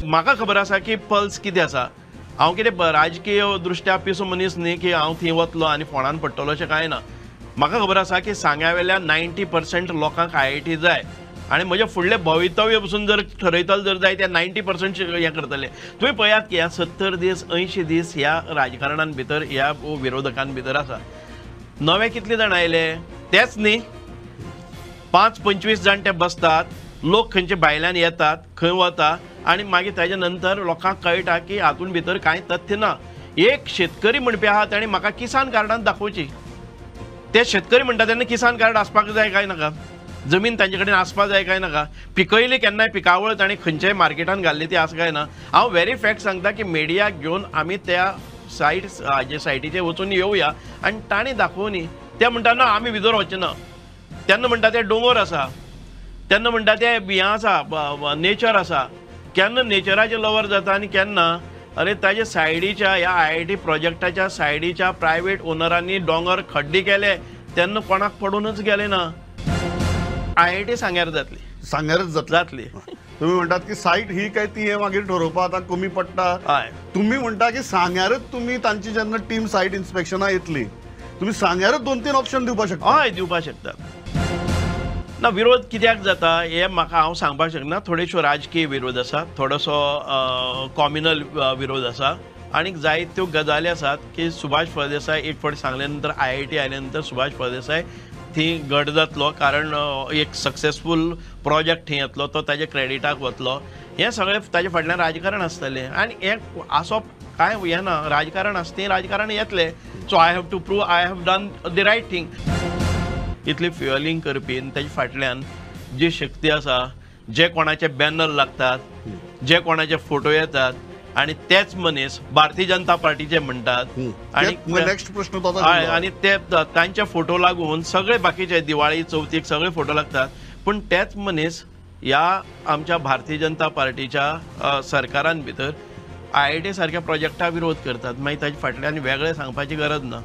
म्हाका खबर आसा की पल्स कितें आसा. हांव कितें राजकीय दृश्ट्या पिसो मनीस न्ही की हांव थंय वतलो आनी फोणान पडटलो अशें कांय ना. म्हाका खबर आसा की सांग्या वेल्या 90% लोकांक आयआयटी जाय आनी म्हजें फुडलें भवितव्य पसून जर ठरयतलो जर जाय ते 90% हें करतले. तुमी पळयात की ह्या 70 दीस 80 दीस ह्या राजकारणान भितर ह्या विरोधकां भितर आसा. नवे कितले जाण आयले तेच न्ही, 5-25 जाण ते बसतात, लोक खंयचे भायल्यान येतात खंय वता आनी मागीर ताजे नंतर लोकांक कळटा की हातून भितर कांय तथ्य ना. एक शेतकरी म्हणपी आहा ताणें म्हाका किसान कार्डान दाखोवची. ते शेतकरी म्हणटा तेन्ना किसान कार्ड आसपाक जाय काय नाका, जमीन तांचे कडेन आसपाक जाय काय नाका, पिकयली केन्नाय पिकावळ ताणें खंयच्याय मार्केटान घाल्ली ती आसा काय ना. हांव वेरी फॅक्ट सांगता की मिडियाक घेवन आमी त्या सायट हाजे सायटीचेर वचून येवया आनी ताणें दाखोवनी. ते म्हणटा ना आमी भितर वचचे ना, तेन्ना म्हणटा ते दोंगर आसा, तेन्ना म्हणटा ते हें आसा नेचर आसा. केन्ना नेचराचे लवर जाता आनी केन्ना अरे ताजे सायडीच्या ह्या आयआयटी प्रोजेक्टाच्या सायडीच्या प्रायवेट ओनरांनी दोंगर खड्डे केले तेन्ना कोणाक पडूनच गेले ना. आयआयटी सांग्यार जातली, सांग्यारच जातली. तुम्ही म्हणटात की सायट ही काय ती हे मागीर ठरोवपा आतां कमी पडटा. तुम्ही म्हणटा की सांग्यारच तुमी तांची जेन्ना टीम सायट इन्स्पेक्शना येतली तुमी सांग्यारच 2-3 ऑप्शन दिवपाक शकता. हय दिवपाक शकता. ना विरोध कित्याक जाता हें म्हाका हांव सांगपाक शकना. थोडेशो राजकीय विरोध आसा, थोडोसो कॉम्युनल विरोध आसा आनी जायत्यो गजाली आसात की सुभाष फळदेसाय एक फावट सांगले नंतर आयआयटी आयल्या नंतर सुभाष फळदेसाय थंय घट जातलो, कारण एक सक्सेसफूल प्रोजेक्ट थंय येतलो तो ताजे क्रेडिटाक वतलो. हें सगळें ताजे फाटल्यान राजकारण आसतलें आनी हें आसप कांय हें ना, राजकारण आसता तें राजकारण येतलें. So I have to prove I have done the right thing. इतली फ्युअलिंग करपी आनी ताजे फाटल्यान जी शक्ती आसा, जे कोणाचे बॅनर लागतात, जे कोणाचे फोटो येतात आनी तेच मनीस भारतीय जनता पार्टीचे म्हणटात आनी नेक्स्ट प्रश्न आनी ते तांचे फोटो लागून सगळे बाकीचे दिवाळी चवथीक सगळे फोटो लागतात, पूण तेच मनीस ह्या आमच्या भारतीय जनता पार्टीच्या सरकारान भितर आयआयटी सारक्या प्रोजेक्टा विरोध करतात. मागीर ताजे फाटल्यान वेगळें सांगपाची गरज ना.